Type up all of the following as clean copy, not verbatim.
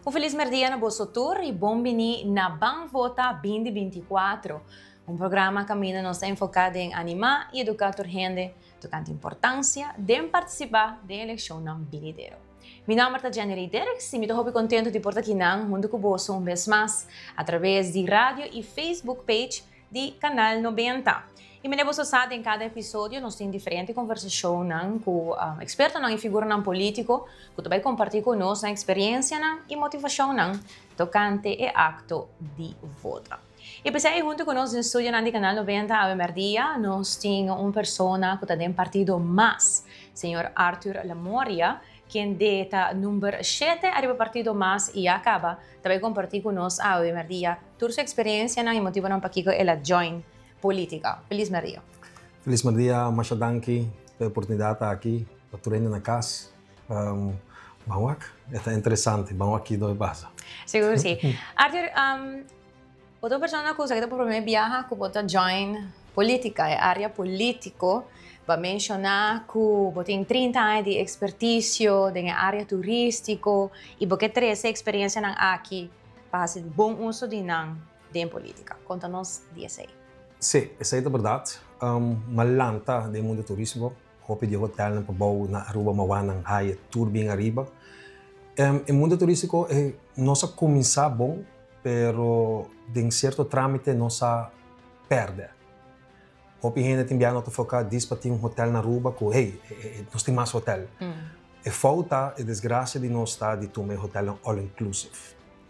Un felis merdia na boso tur y bon bini na Ban Vota 2024, un programa caminda nos ta enfoca den anima y educa tur hende tocante importancia den participa den eleccionnan binidero. Mi nomber ta Jenny Lee Dirks y mi ta hopi contento di por ta kinan hunto cu boso un bes mas a traves di radio y Facebook page di Canal 90. Y mene boso sa den cada episodio nos tin diferente conversacionnan cu expertonan y figuranan politico cu ta bay comparti cu nos nan experiencianan y motivacionnan tocante e acto di vota. Y p'esey hunto cu nos den studionan di Canal 90 awe merdia nos tin un persona cu ta den partido mas, señor Arthur Lamoria, kende ta number shete ariba partido mas y ya caba ta bay comparti cu nos awe merdia tur su experiencianan y motibonan pakico el a join politica. Feliz merdia. Feliz merdia, masha danki pa e oportunidad aki pa tur hende na cas. Ban wak, e ta interesante, ban wak kido e pasa. Sigur si. Arthur, bo ta un persona cu sa ki ta por prome biaha cu bo ta join politica, e area politico. Bo a menciona cu bo tin 30 aña di experticio den e area turistico y bo ke trece experiencianan aki pa haci bon uso di nan den politica. Conta nos di esey. Sí, esey ta berdad. M'a lanta den mundo turistico. Hopi di e hotelnan pa bou na Aruba m'a wak nan haya tur bien ariba. E mundo turistico nos a cuminsa bon, pero den cierto tramite nos a perde. Hopi hende tin bia no ta foca dis pa tin un hotel na Aruba cu hey, nos tin mas hotel. E fout ta, e desgracia di nos ta di tuma e hotelnan all inclusive.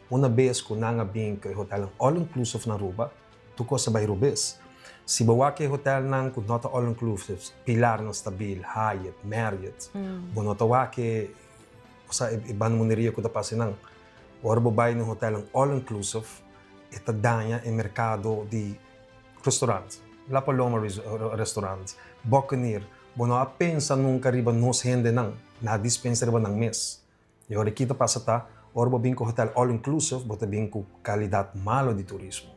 Una bes cu nan a bin cu e hotelnan all inclusive na Aruba, tur cos a bay robes. Si bo wak e hotelnan cu no ta all inclusive, Pilar na Stabil, Hyatt, Marriott, bo no ta wak e, osea, e bandemoneria cu ta pasa eynan. Ora bo bay na un hotelnan all inclusive, e ta daña e mercado di restaurant, La Paloma Restaurant, Buccaneer, bo no a pensa nunca riba nos hendenan, nan a dispensa riba nan mes. E ora ki ta pasa ta, ora bo bin ku hotel all inclusive, bo ta bin ku calidad malo di turismo.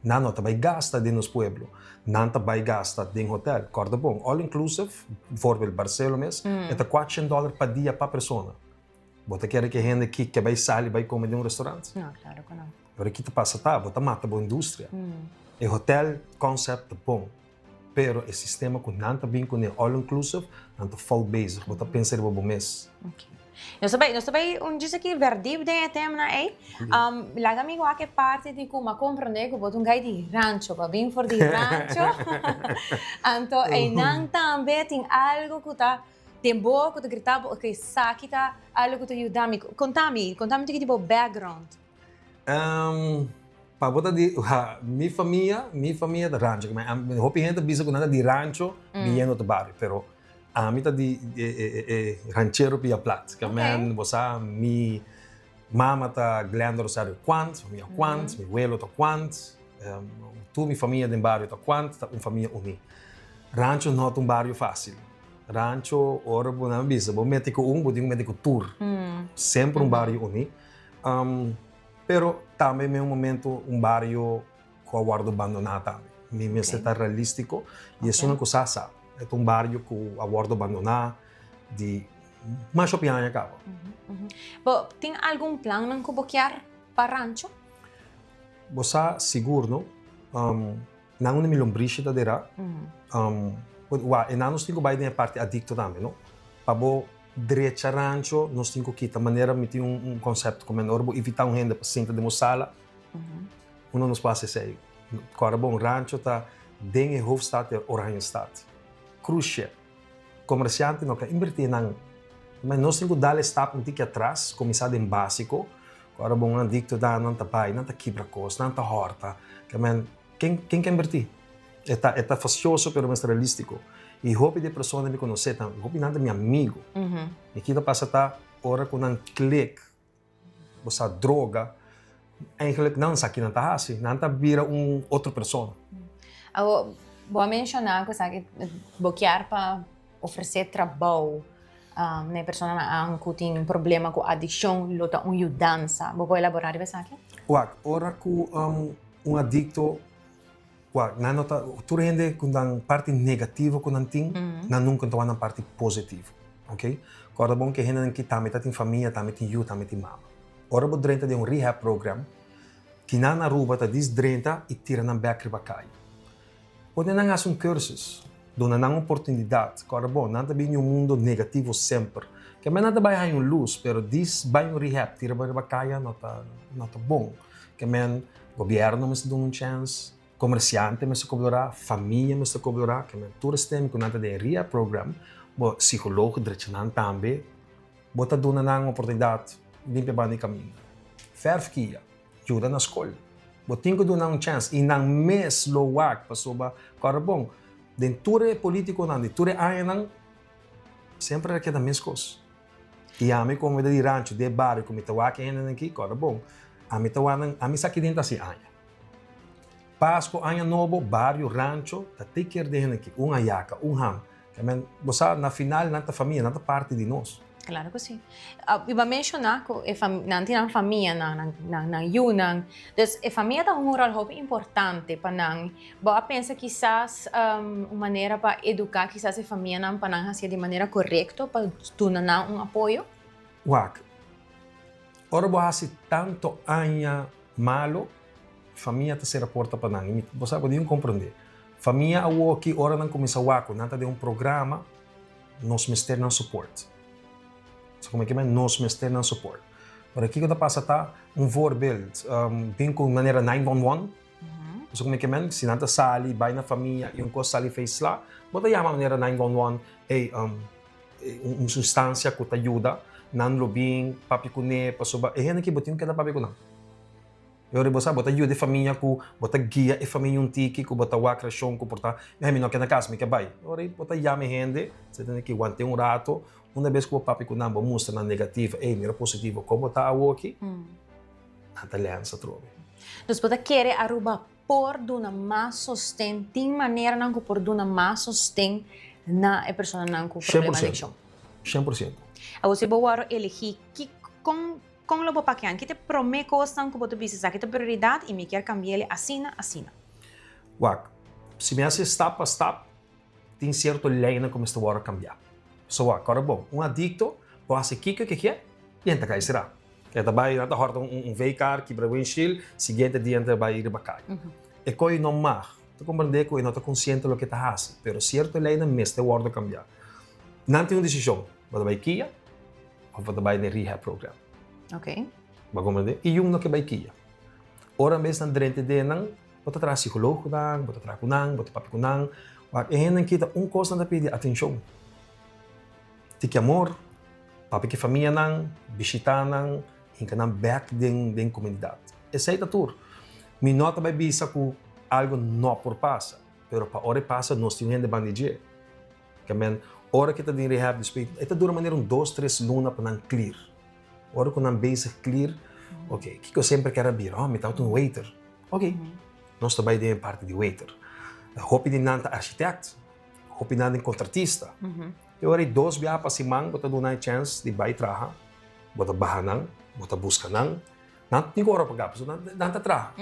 Nan no ta bay gasta den nos pueblo, nan ta bay gasta den hotel. Corda bon, all inclusive, bijvoorbeeld Barcelo mes, e ta cuatrocientos dollar pa dia pa persona. Bo ta kere ki hende ki ke bay sali bay come den un restaurant? No, claro cu no. Pero ki ta pasa ta, bo ta mata bo industria. E hotel concept ta bon, pero e sistema cu nan ta bin cune all inclusive, nan ta fout bezig. Bo ta pensa riba bo mes. Ok. Nos ta bay, nos ta bay un djis aki verdiep den e tema ey. Laga mi wak e parti di cu m'a comprende cu bo ta un guy di rancho, bo a bin for di rancho. Anto eynan tambe tin algo cu ta Den bo ku ta grita bo, ok, esaki ta algu ku ta yuda mi. Konta mi, konta mi tiki di bo background. Pa bo ta di, mi famia, mi famia ta rancho. Hopi hende ta bisa ku nan ta di rancho biyendo ta bario, pero ami ta di e ranchero pia plat. Ke men, bo sa, mi mama ta Glenda Rosario Quant, famia Quant, mi welo ta Quant. Tur mi famia den bario ta Quant, ta un famia uní. Rancho no ta un bario fácil. Rancho, ora bo nan bisa, bo mete ku un, bo tin ku mete ku tur. Semper un bario uní. Pero tambe den un momento un bario ku a wòrdu bandoná tambe. Mi mester ta realístiko i esun ku sa sa. E ta un bario ku a wòrdu bandoná di mas hopi aña kaba. Bo tin algun plannan ku bo kier pa Rancho? Bo sa sigur no. Nan unda mi lombrishi ta dera. Wak, e nan nos tin ku bai den e parti adikto tambe no. Pa bo drecha rancho nos tin ku kita manera mi tin un konsepto ku men ora bo invita un hende pa sinta den bo sala, unda nos por hasi esei. Kòrda bon, rancho ta den e hoofdstad di Oranjestad. Crucial. Komersiante no ka invertí nan. Ma nos tin ku dal e stap un tiki atras, kuminsá den básiko. Ku ora bo un adikto da, nan ta bai, nan ta kibra kos, nan ta hòrta. Ke men, ken ken ke invertí? E ta e ta fasioso pero mester realístiko. I hopi di e persona mi konosé ta, hopi nan ta mi amigu. I ki ta pasa ta ora ku nan klik Bo sa droga, eigenlijk nan sa ki nan ta hasi, nan ta bira un otro persona. Awo, bo a menciona cu esaki bo kier pa ofrece trabou na e personanan cu tin problema cu adiccion lo ta un yudansa. Bo por elabora riba esaki? Wak, ora cu un adicto, wak, nan no ta, tur hende cu nan parti negativo cu nan tin, nan nunca ta wak nan parti positivo. Ok, kòrda bon ku e hendenan ki tambe ta tin famia, tambe tin yu, tambe tin mama. Ora bo drenta den un rehab program, kinan na Aruba ta dis drenta y tira nan bek riba caya. Pone nan haci un cursus, duna nan oportunidad. Ora bo, nan ta bini un mundo negativo semper. Ke men nan ta bay haña un luz, pero dis bay un rehab, tira bo riba caya no ta bon. Ke men gobierno mester duna un chance, comerciante mester colabora, famia mester colabora, ke men tur esnan cu nan ta den rehab program, bo psicologo drecha nan tambe, bo ta duna nan oportunidad, limpia banda di caminda. Verf kia, yuda na scol. Bo tin cu duna un chance y nan mes lo wak pasobra ora bon. Den tur e politiconan, di tur e añanan, semper a keda mes cos. Y ami como di rancho, di bario, cu mi ta wak hendenan aki, ora bon. Ami ta wak, ami sa aki den ta hasi aña. Pasco, Aña Nobo, bario, rancho, ta take care di hende aki. Un ayaca, un ham. Men, bo sa, na final, nan ta famia, nan ta parti di nos. Claro cu si. Y bo a menciona cu e nan tin famia, nan, nan, nan, nan yiunan. Dus e famia ta un rol hopi importante pa nan. Bo a pensa kisas un manera pa educa kisas e famianan pa nan haci di manera corecto pa duna nan un apoyo? Wak. Ora bo hasi tanto aña malo, famia ta cera porta pa nan. Y bo sabi, bo comprende. Famia awoki ora nan cuminsa wak cu nan ta den un programa, nos mester nan support. So con cu nos mester nan support. Pero kico ta pasa ta un voorbeeld, bin cu manera 911. So con cu si nan ta sali, bay na famia y un cos sali face la, bo ta yama manera 911, hey, un sustancia cu ta yuda, nan lo bin, papia cu ne, pasobra e hende cu bo tin cu keda papia cu nan. Y ora bo sa, bo ta yuda e famia cu, bo ta guia e famia un tiki, cu bo ta wak reaccion, cu por ta, "Hey, mi no ke na cas, mi ke bay." Ora bo ta yama e hende, bo tin cu wanta un rato, un bes cu bo papia cu nan, bo mustra nan negativo, hey, mira positivo, con bo ta awoki, nan ta lensa trobe. Dus bo ta kere Aruba por duna mas sosten, tin maneranan cu por duna mas sosten na e personanan cu problema di adiccion? 100%. Awor si bo word elegi, ki, con lo bo pakian? Ki ta e prome cosnan cu bo ta bisa esaki ta prioridad y mi kier cambi'e asina, asina? Wak, si mi haci stap pa stap, tin cierto leynan cu mester word cambia. So wak, ora bon, un adicto por haci kico cu e kier y e ta cay cera. E ta bay, nan ta horta un V-car, kibra windshield, siguiente dia nan ta bay riba caya. E coy no mag, ta comprende cu e no ta consciente loke ta haci, pero cierto leynan mester word cambia. Nan tin un decision, bo ta bay kia of bo ta bay den rehab program. Bo a comprende? Y un no ke bay kia. Ora mes nan drenta den nan, bo ta traha psicologo nan, bo ta traha cu nan, bo ta papia cu nan. Wak, e hendenan kita un cos nan ta pidi atencion. Tiki amor, papia cu famia nan, bishita nan, hinca nan bek den comunidad. Esey ta tur. Mi no ta bay bisa cu algo no por pasa, pero pa ora e pasa nos tin un hende bandi dje. Ke men, ora cu ta den rehab, despues, e ta dura manera un 2, 3 luna pa nan clear. Ora cu nan bezig clear, ok, kico semper kier a bira? Oh, mi tabata un waiter. Ok, nos ta bay den e parti di waiter. Hopi di nan ta architect, hopi nan den contratista. E ora ei dos biaha pa siman bo ta duna e chance di bay traha, bo ta baha nan, bo ta busca nan. Nan tin cu ora paga, pasobra nan ta traha.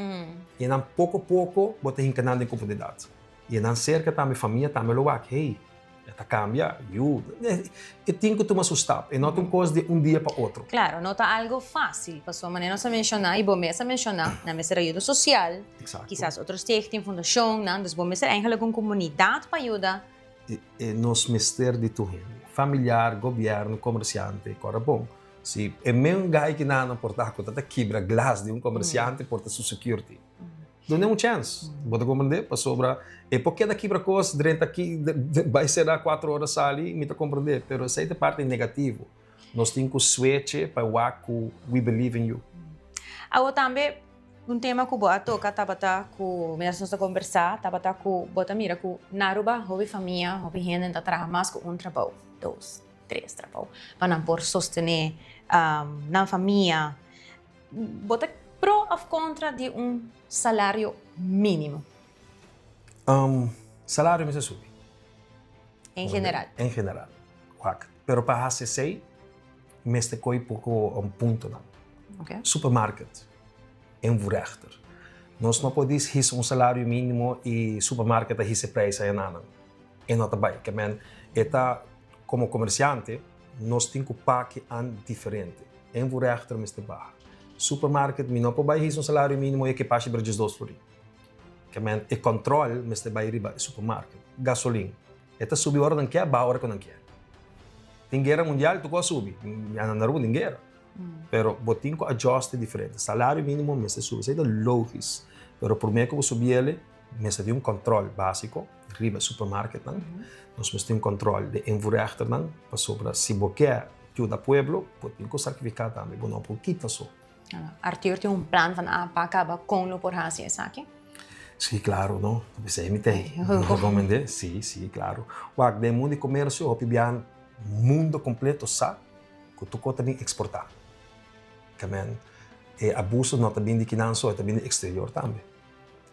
Y nan poco poco bo ta hinca nan den comunidad. Y nan cerca tambe, famia tambe lo wak, hey, e ta cambia, yu. E tin cu tuma su stap, e no ta un cos di un dia pa otro. Claro, no ta algo facil, pasobra manera nos a menciona y bo mes a menciona, nan mester ayuda social, kisas otro stichting, fundacionnan, dus bo mester eigenlijk un comunidad pa yuda. E nos mester di tur hende, familiar, gobierno, comerciante, cora bon. Si e men guy ki nan por ta cu ta kibra glas di un comerciante por ta su security. Dun'e un chance, bo ta comprende? Pasobra e por keda kibra cos drenta aki, bay cera 4 ora sali, mi ta comprende, pero esey ta parti negativo. Nos tin cu switch pa wak cu we believe in you. Awo tambe un tema cu bo a toca tabata cu, mientras nos ta conversa, tabata cu bo ta mira cu na Aruba hopi famia, hopi hende ta traha mas cu un trabou, dos, tres trabou, pa nan por sostene nan famia. Bo ta pro of contra di un salario minimo? Salario mester subi. En general? En general. Wak. Pero pa haci esey, mester coy poco puntonan. Supermarket, invoerrechter. Nos no por hisa un salario minimo y supermarket ta hisa e prijs ayanan. E no ta bay. Ke men, e ta, como comerciante, nos tin cu paki an diferente. Invoerrechter mester baha. Supermarket mi no por bai hisa un salario minimo y ekipashi bira 12 florin. Ke men e control mester bai riba e supermarket. Gasolin. E ta subi ora nan kier, baha ora ku nan kier. Tin guera mundial tur kos a subi. Na Aruba tin guera. Pero bo tin ku adjust diferente. Salario minimo mester subi. Esei ta logis. Pero prome ku bo subi ele, mester tin un control basico riba e supermarketnan. Nos mester tin un control di invoerrechternan pasobra si bo kier yuda pueblo, bo tin ku sacrifica tambe. Bo no por kita so. Arthur tin un plan van aanpak kaba kon lo por hasi esaki? Sí, claro, no. Esei mi t'ei. Recomendé? Sí, sí, claro. Wak, den mundo di comercio hopi biaha mundo completo sa ku tur kos ta bin exportá. Ke men e abuso no ta bin di kinan so, e ta bin di exterior tambe.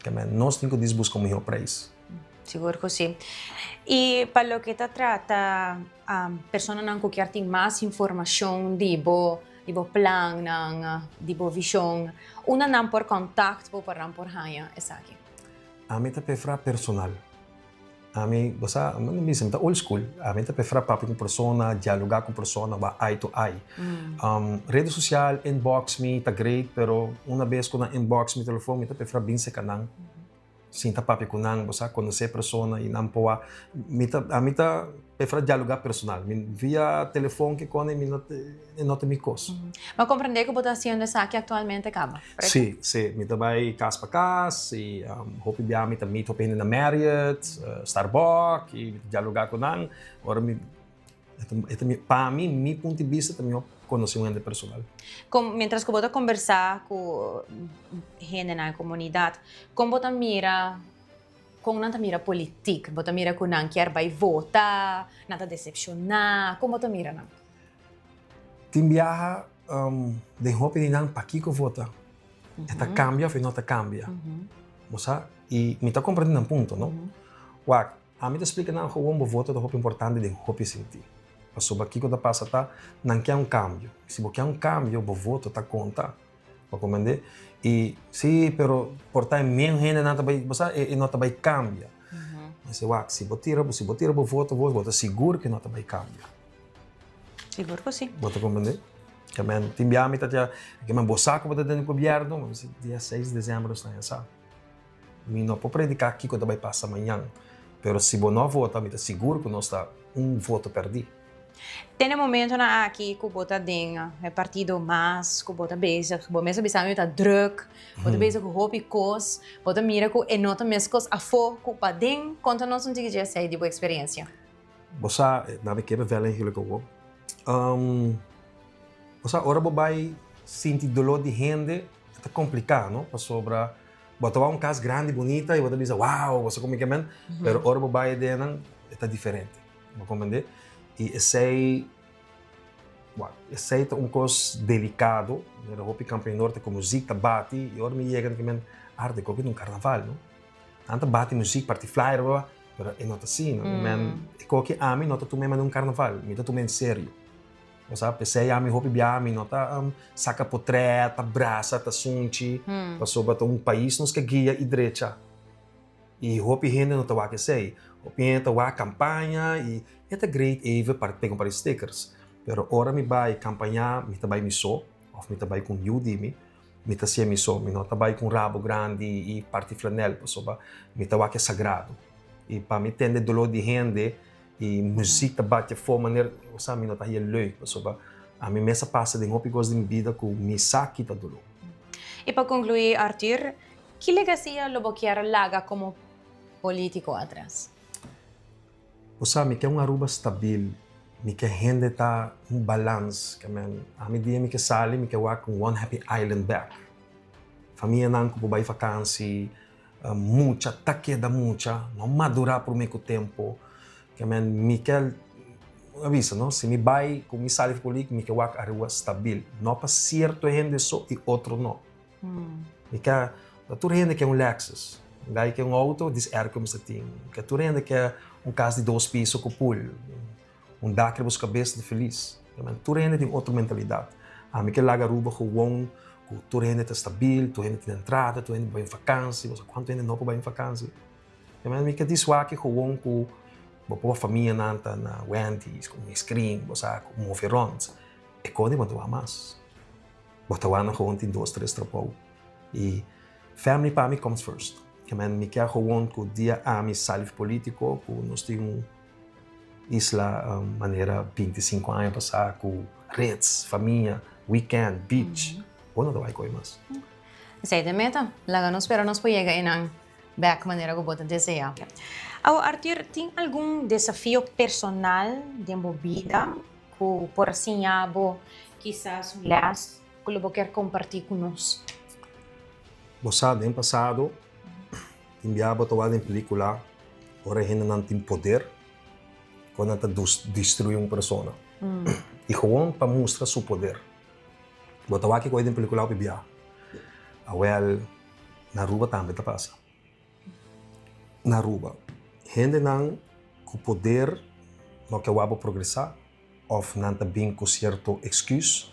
Ke men nos tin ku dis buska un mihó prijs. Sigur ku sí. I pa loke ta trata personanan ku kier tin mas informashon di bo di bo plannan, di bo vishon, unda nan por kontakt bo pa nan por haña esaki? Ami ta preferá personal. Ami, bo sa, mi ta bisa, mi ta old school. Ami ta preferá papia ku persona, dialogá ku persona, wak eye to eye. Rede sosial, inbox mi, ta great, pero una bes ku nan inbox mi telefon, mi ta preferá bin serka nan. Sinta papia ku nan, bo sa konosé persona i nan por a mi ta ami ta preferá dialogá personal. Mi via telefon ke kone mi no ta e no ta mi kos. Mi a komprendé ku bo ta hasiendo esaki aktualmente kaba, korekto? Sí, sí. Mi ta bai kas pa kas i hopi bia mi ta meet hopi hende na Marriott, Starbuck i mi ta dialogá ku nan. Ora mi E ta pa mi, mi punto di bista ta mihó konosé un hende personal. Kon, mientras ku bo ta kombersá ku hendenan e komunidat, kon bo ta mira, kon nan ta mira politik? Bo ta mira ku nan kier bai vota, nan ta desepshoná, kon bo ta mira nan? Tin biaha den hopi di nan pakiko vota? E ta kambia òf e no ta kambia? Bo sa? I mi ta komprendé nan punto, no? Wak. Ami ta splika nan gewoon bo voto ta hopi importante den hopi sinti. Pasobra kiko ta pasa ta, nan ke un kambio. Si bo ke un kambio, bo voto ta konta. Bo komprende? I si, pero por ta e menos hendenan ta bai, bo sa, e no ta bai kambia. Mi si wak, si bo tira, si bo tira bo voto bo ta sigur ku e no ta bai kambia. Sigur ku si. Bo ta komprende? Ke men tin bia mi ta tia, ke men bo sa ku bo ta den gobièrnu, mi si dia 6 di desèmber nos ta haña sa. Mi no por prediká kiko ta bai pasa mañan, pero si bo no vota mi ta sigur ku nos ta un voto pèrdí. Ten e momentonan aki ku bo ta den e partido mas ku bo ta bezig, bo mes a bisa mi bo ta drùk, bo ta bezig ku hopi kos, bo ta mira ku e no ta meskos afó ku paden. Konta nos un tiki dje esei di bo eksperensia. Bo sa, na mi kere vèl eigenlijk awor. Bo sa ora bo bai sinti doló di hende e ta kompliká no, pasobra Bo ta wak un kas grandi bunita i bo ta bisa wow, bo sa komo ke men, pero ora bo bai aden nan e ta diferente, bo komprende? I esei, wak, esei ta un kos delikado, mira hopi kampeador ta ku muzik ta bati i ora mi yega nan ke men, arte koki ta un karnaval no, nan ta bati muzik parti flyer bla bla, pero e no ta asina, men e koki ami no ta tuma e manera un karnaval, mi ta tuma en serio. Bo sa, p'esei ami hopi biaha mi no ta saka potrèt, ta brasa, ta sunchi, pasobra ta un pais nos ke guia i drecha. I hopi hende no ta wak esei. Hopi hende ta wak kampaña i e ta great even pa pega un par di stickers. Pero ora mi bai kampañá mi ta bai mi so òf mi ta bai ku un yu di mi, mi ta hasié mi so. Mi no ta bai ku un rabo grandi i parti flanèl pasobra mi ta wak e sagrado. I pa mi tende doló di hende I muziek ta bati afó manera, osea mi no ta haya leuk pasobra ami mes a pasa den hopi kos den mi bida ku mi sa ki ta doló. I pa konkluí Arthur, ki legasia lo bo kier laga komo polítiko atras? Osea mi ke un Aruba stabil, mi ke hende ta un balans, ke men ami dia mi ke sali mi ke wak un one happy island bek. Famianan ku por bai fakansi, Mucha ta keda mucha, no madurá promé ku tempu. Ke men mi ke a bisa no, si mi bai ku mi sali for polítika mi ke wak Aruba stabil, no pa sierto hende so i otro no. Mi ke pa tur hende ke un Lexus, un gai ke un outo dis airco mester tin, ke tur hende ke un kas di dos piso ku pool, un dak riba su kabes ta felis. Ke men tur hende tin otro mentalidat. Ami ke laga Aruba gewoon Ku tur hende ta stabil, tur hende tin entrada, tur hende por bai un fakansi, bo sa kuantu hende no por bai un fakansi. E manera mi ke diswak gewoon ku bo por famianan ta na Wendy's ku un ice cream, bo sa, ku move rond. E kos di bo no ta wak mas. Bo ta wak nan gewoon tin dos tres trabou. Y family pa mi comes first. Ke men mi kier gewoon cu dia ami sali politico cu nos tin un isla manera 25 aña pasa cu Ritz, famia, weekend, beach. Bo no ta bai coy mas. Esey ta e meta. Laga nos spera nos por yega eynan bek manera cu bo ta desea. Awo Arthur, tin algun desafio personal den bo bida cu por a siña bo kisas un les cu lo bo kier comparti cu nos? Bo sa den pasado tin bia bo ta wak den pelicula ora e hendenan tin poder cu nan ta destrui un persona y gewoon pa mustra su poder. Bo ta wak kico den pelicula hopi bia. Awel na Aruba tambe ta pasa. Na Aruba hendenan cu poder no ke wak bo progresa of nan ta bin cu cierto excuse.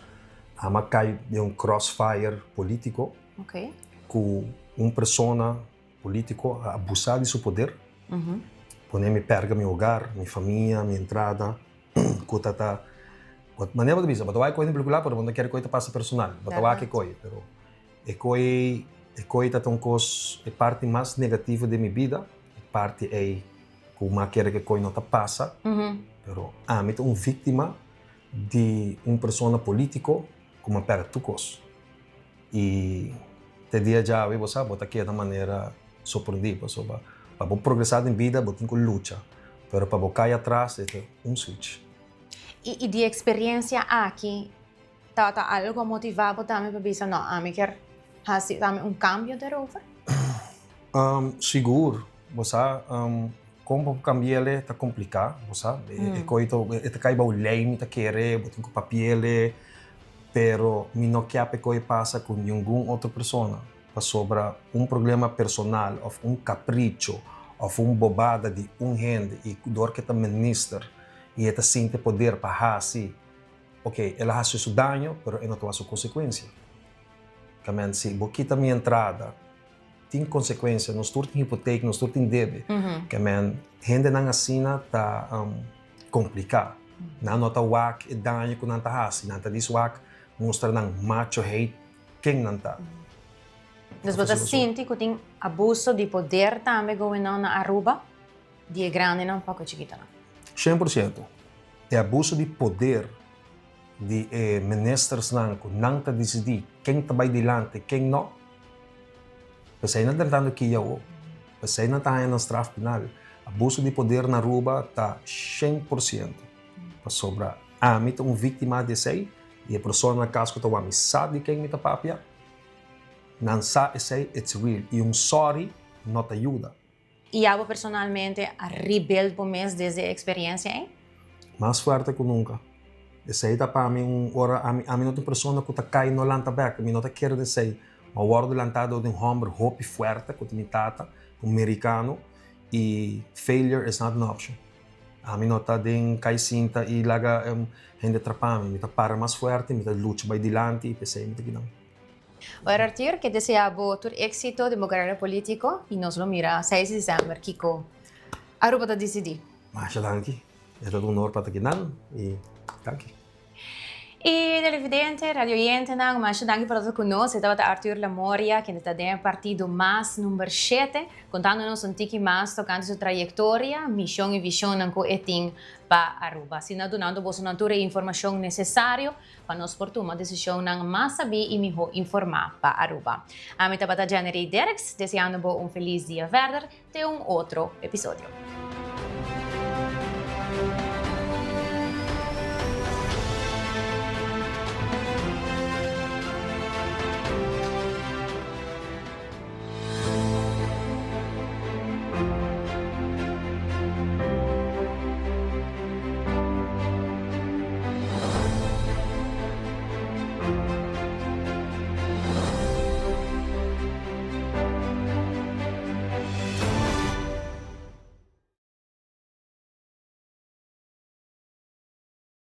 Ama cay den un crossfire politico cu un persona politico a abusa di su poder, pone mi perga mi hogar, mi famia, mi entrada, cu ta ta, manera bo ta bisa, bo ta wak e coy den pelicula pero bo no kere coy ta pasa personal, bo ta wak e coy, pero e coy, e coy ta ta un cos, e parti mas negativo den mi bida, e parti ey cu mi a kere cu e coy no ta pasa, pero ami ta un victima di un persona politico cu mi a perde tur cos. Y te dia djawe bo sa bo ta keda manera sorprendí pasobra pa bo progresá den bida bo tin ku lucha pero pa bo kai atras e ta un switch. Y di experiencia aki tabata algo ku a motivá bo tambe pa bisa no ami kier hasi tambe un cambio derover? Sigur, bo sa kon pa bo cambi'el ta compliká bo sa e koe e ta kai bou ley mi ta kere bo tin ku papi'el. Pero mi no kia p'e koe pasa ku ningun otro persona, pasobra un problema personal òf un kapricho òf un bobada di un hende i dor ku e ta minister i e ta sinti poder pa hasi, oke, el a hasi su daño, pero e no ta wak su konsekuensia. Kamen si bo kita mi entrada, tin konsekuensia, nos tur tin hipotek, nos tur tin debe. Kamen hendenan asina ta kompliká. Nan no ta wak e daño ku nan ta hasi, nan ta dis wak mustra nan macho hate ken nan ta. Dus bo ta sinti ku tin abuso di poder tambe going on na Aruba, di e grandinan pa ku e chikitonan? 100%. E abuso di poder di e ministersnan ku nan ta disidí ken ta bai dilanti, ken no, P'esei nan ta tratando kia awor. P'esei nan ta haña nan straf penal. Abuso di poder na Aruba ta 100%. Pasobra ami ta un víktima di esei i e persona na kas ku ta wak mi sa di ken mi ta papia. Nan sa esei, it's real. I un sorry no ta yuda. I abo personalmente a rebuild bo mes desde e experiencia ei? Mas fuerte ku nunka. Esei ta pa mi un ora ami ami no ta un persona ku ta kai no lanta bek. Mi no ta kere di esei. Mi a wòrdu lantá dor di un hòmber hopi fuerte ku ta mi tata, un merikano, i failure is not an option. Ami no ta den kai sinta i laga hende trapa mi. Mi ta para mas fuerte, mi ta lucha bai dilanti i p'esei mi ta kinan. Ora Arthur, ke desea bo tur éxito den bo carera politico y nos lo mira 6 di december kico Aruba ta dicidi. Masha danki. E ta un honor pa ta kinan y danki. Y televidente, radioyentenan, masha danki pa ta cu nos. E tabata Arthur Lamoria, kende ta den e partido mas number shete, contando nos un tiki mas tocante su trayectoria, mision y visionnan cu e tin pa Aruba. Asina dunando bosonan tur e informacion necesario pa nos por tuma desishonnan mas sabí i mihó informá pa Aruba. Ami tabata Jennery Derks, deseando bo un felis dia verder te un otro episodio.